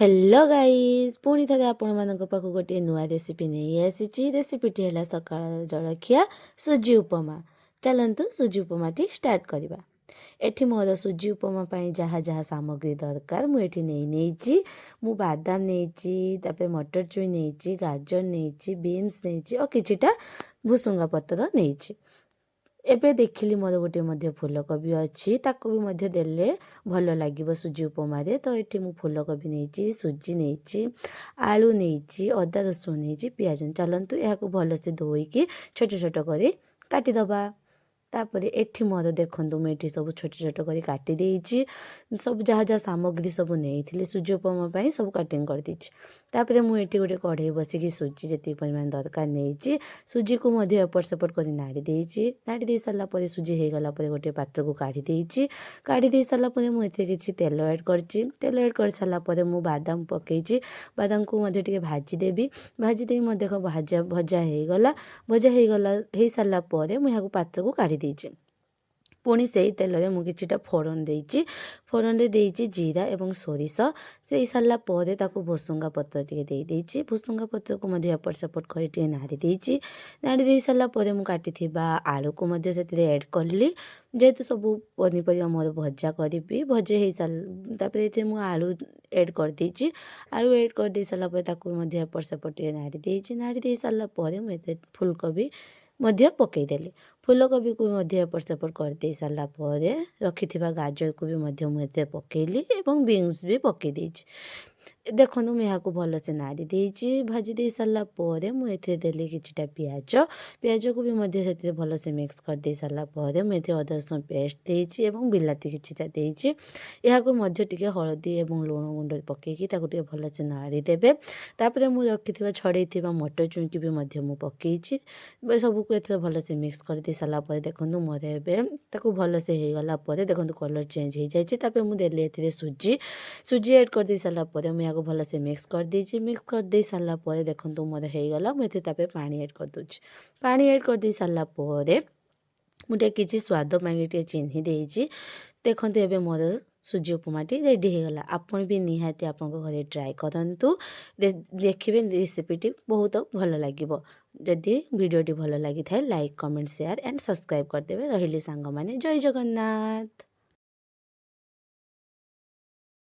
Hello guys, ପୁଣି ଥରେ ଆପଣମାନଙ୍କ ପାଖକୁ ଗୋଟିଏ ନୂଆ ରେସିପି ନେଇ ଆସିଛି। ରେସିପିଟି ହେଲା ସକାଳ ଜଳଖିଆ ସୁଜି ଉପମା। ଚାଲନ୍ତୁ, ସୁଜି ଉପମାଟି ଷ୍ଟାର୍ଟ କରିବା। ଏଠି ମୋର ସୁଜି ଉପମା ପାଇଁ ଯାହା ଯାହା ସାମଗ୍ରୀ ଦରକାର, ମୁଁ ଏଠି ନେଇ ନେଇଛି। ମୁଁ ବାଦାମ ନେଇଛି, ତାପରେ ମଟର ଛୁଇଁ ନେଇଛି, ଗାଜର ନେଇଛି, ବିନ୍ସ ନେଇଛି ଆଉ କିଛିଟା ଭୁସୁଙ୍ଗା ପତ୍ର ନେଇଛି। ଏବେ ଦେଖିଲି ମୋର ଗୋଟିଏ ମଧ୍ୟ ଫୁଲକୋବି ଅଛି, ତାକୁ ବି ମଧ୍ୟ ଦେଲେ ଭଲ ଲାଗିବ ସୁଜି ଉପମାରେ। ତ ଏଠି ମୁଁ ଫୁଲକୋବି ନେଇଛି, ସୁଜି ନେଇଛି, ଆଳୁ ନେଇଛି, ଅଦା ରସୁଣ ନେଇଛି, ପିଆଜ। ଚାଲନ୍ତୁ, ଏହାକୁ ଭଲସେ ଧୋଇକି ଛୋଟ ଛୋଟ କରି କାଟିଦେବା। ତାପରେ ଏଠି ମୋର ଦେଖନ୍ତୁ, ମୁଁ ଏଠି ସବୁ ଛୋଟ ଛୋଟ କରି କାଟି ଦେଇଛି। ସବୁ ଯାହା ଯାହା ସାମଗ୍ରୀ ସବୁ ନେଇଥିଲି ସୁଜି ଉପମା ପାଇଁ, ସବୁ କଟିଂ କରିଦେଇଛି। ତାପରେ ମୁଁ ଏଠି ଗୋଟେ କଢ଼େଇ ବସିକି ସୁଜି ଯେତିକି ପରିମାଣ ଦରକାର ନେଇଛି। ସୁଜିକୁ ମଧ୍ୟ ଏପଟ ସେପଟ କରି ନାଡ଼ି ଦେଇଛି। ନାଡ଼ି ଦେଇ ସାରିଲା ପରେ, ସୁଜି ହେଇଗଲା ପରେ ଗୋଟିଏ ପାତ୍ରକୁ କାଢ଼ି ଦେଇଛି। କାଢ଼ି ଦେଇ ସାରିଲା ପରେ ମୁଁ ଏଥିରେ କିଛି ତେଲ ଆଡ଼୍ କରିଛି। ତେଲ ଆଡ଼୍ କରିସାରିଲା ପରେ ମୁଁ ବାଦାମ ପକାଇଛି। ବାଦାମକୁ ମଧ୍ୟ ଟିକେ ଭାଜିଦେବି। ଭାଜି ଦେଇ ମୋ ଦେଖ ଭଜା ଭଜା ହେଇଗଲା। ଭଜା ହେଇଗଲା, ହେଇସାରିଲା ପରେ ମୁଁ ଏହାକୁ ପାତ୍ରକୁ କାଢ଼ି ଦେଇଛି। ପୁଣି ସେଇ ତେଲରେ ମୁଁ କିଛିଟା ଫୋଡ଼ନ ଦେଇଛି। ଫୋଡ଼ନରେ ଦେଇଛି ଜିରା ଏବଂ ସୋରିଷ। ଦେଇ ସାରିଲା ପରେ ତାକୁ ଭୁସୁଙ୍ଗା ପତ୍ର ଟିକେ ଦେଇଦେଇଛି। ଭୁସୁଙ୍ଗା ପତ୍ରକୁ ମଧ୍ୟ ଏପଟ ସେପଟ କରି ଟିକେ ନାଡ଼ି ଦେଇଛି। ନାଡ଼ି ଦେଇ ସାରିଲା ପରେ ମୁଁ କାଟିଥିବା ଆଳୁକୁ ମଧ୍ୟ ସେଥିରେ ଆଡ଼୍ କଲି। ଯେହେତୁ ସବୁ ପନିପରିବା ମୋର ଭଜା କରିବି, ଭଜା ହେଇସାରିଲା ତାପରେ ଏଥିରେ ମୁଁ ଆଳୁ ଆଡ଼୍ କରିଦେଇଛି। ଆଳୁ ଆଡ଼୍ କରିଦେଇ ସାରିଲା ପରେ ତାକୁ ମଧ୍ୟ ଏପଟ ସେପଟ ଟିକେ ନାଡ଼ି ଦେଇଛି। ନାଡ଼ି ଦେଇ ସାରିଲା ପରେ ମୁଁ ଏଥିରେ ଫୁଲକୋବି ମଧ୍ୟ ପକାଇଦେଲି। ଫୁଲକୋବିକୁ ମଧ୍ୟ ଏପଟ ସେପଟ କରିଦେଇ ସାରିଲା ପରେ ରଖିଥିବା ଗାଜରକୁ ବି ମଧ୍ୟ ମୁଁ ଏଥିରେ ପକାଇଲି ଏବଂ ବିନ୍ସ ବି ପକାଇ ଦେଇଛି। ଦେଖନ୍ତୁ, ମୁଁ ଏହାକୁ ଭଲସେ ନାଡ଼ି ଦେଇଛି। ଭାଜି ଦେଇ ସାରିଲା ପରେ ମୁଁ ଏଥିରେ ଦେଲି କିଛିଟା ପିଆଜ। ପିଆଜକୁ ବି ମଧ୍ୟ ସେଥିରେ ଭଲସେ ମିକ୍ସ କରିଦେଇ ସାରିଲା ପରେ ମୁଁ ଏଥିରେ ଅଦା ରସୁଣ ପେଷ୍ଟ ଦେଇଛି ଏବଂ ବିଲାତି କିଛିଟା ଦେଇଛି। ଏହାକୁ ମଧ୍ୟ ଟିକେ ହଳଦୀ ଏବଂ ଲୁଣ ଗୁଣ୍ଡ ପକାଇକି ତାକୁ ଟିକେ ଭଲସେ ନାଡ଼ି ଦେବେ। ତାପରେ ମୁଁ ରଖିଥିବା, ଛଡ଼େଇଥିବା ମଟର ଛୁଇଁକି ବି ମଧ୍ୟ ମୁଁ ପକାଇଛି। ସବୁକୁ ଏଥିରେ ଭଲସେ ମିକ୍ସ କରିଦେଇ ସାରିଲା ପରେ ଦେଖନ୍ତୁ, ମୋର ଏବେ ତାକୁ ଭଲସେ ହେଇଗଲା ପରେ ଦେଖନ୍ତୁ, କଲର୍ ଚେଞ୍ଜ ହେଇଯାଇଛି। ତାପରେ ମୁଁ ଦେଲି ଏଥିରେ ସୁଜି। ସୁଜି ଆଡ଼୍ କରିଦେଇ ସାରିଲା ପରେ ମୁଁ ଏହାକୁ ଭଲସେ ମିକ୍ସ କରିଦେଇଛି। ମିକ୍ସ କରିଦେଇ ସାରିଲା ପରେ ଦେଖନ୍ତୁ, ମୋର ହେଇଗଲା। ମୁଁ ଏଥିରେ ତାପରେ ପାଣି ଆଡ଼୍ କରିଦେଉଛି। ପାଣି ଆଡ଼୍ କରିଦେଇ ସାରିଲା ପରେ ମୁଁ ଟିକେ କିଛି ସ୍ୱାଦ ପାଇଁ ଟିକେ ଚିନି ଦେଇଛି। ଦେଖନ୍ତୁ, ଏବେ ମୋର ସୁଜି ଉପମାଟି ରେଡ଼ି ହେଇଗଲା। ଆପଣ ବି ନିହାତି ଆପଣଙ୍କ ଘରେ ଟ୍ରାଏ କରନ୍ତୁ, ଦେଖିବେ ରେସିପିଟି ବହୁତ ଭଲ ଲାଗିବ। ଯଦି ଭିଡ଼ିଓଟି ଭଲ ଲାଗିଥାଏ, like, comment, share and subscribe କରିଦେବେ। ରହିଲି ସାଙ୍ଗମାନେ, ଜୟ ଜଗନ୍ନାଥ।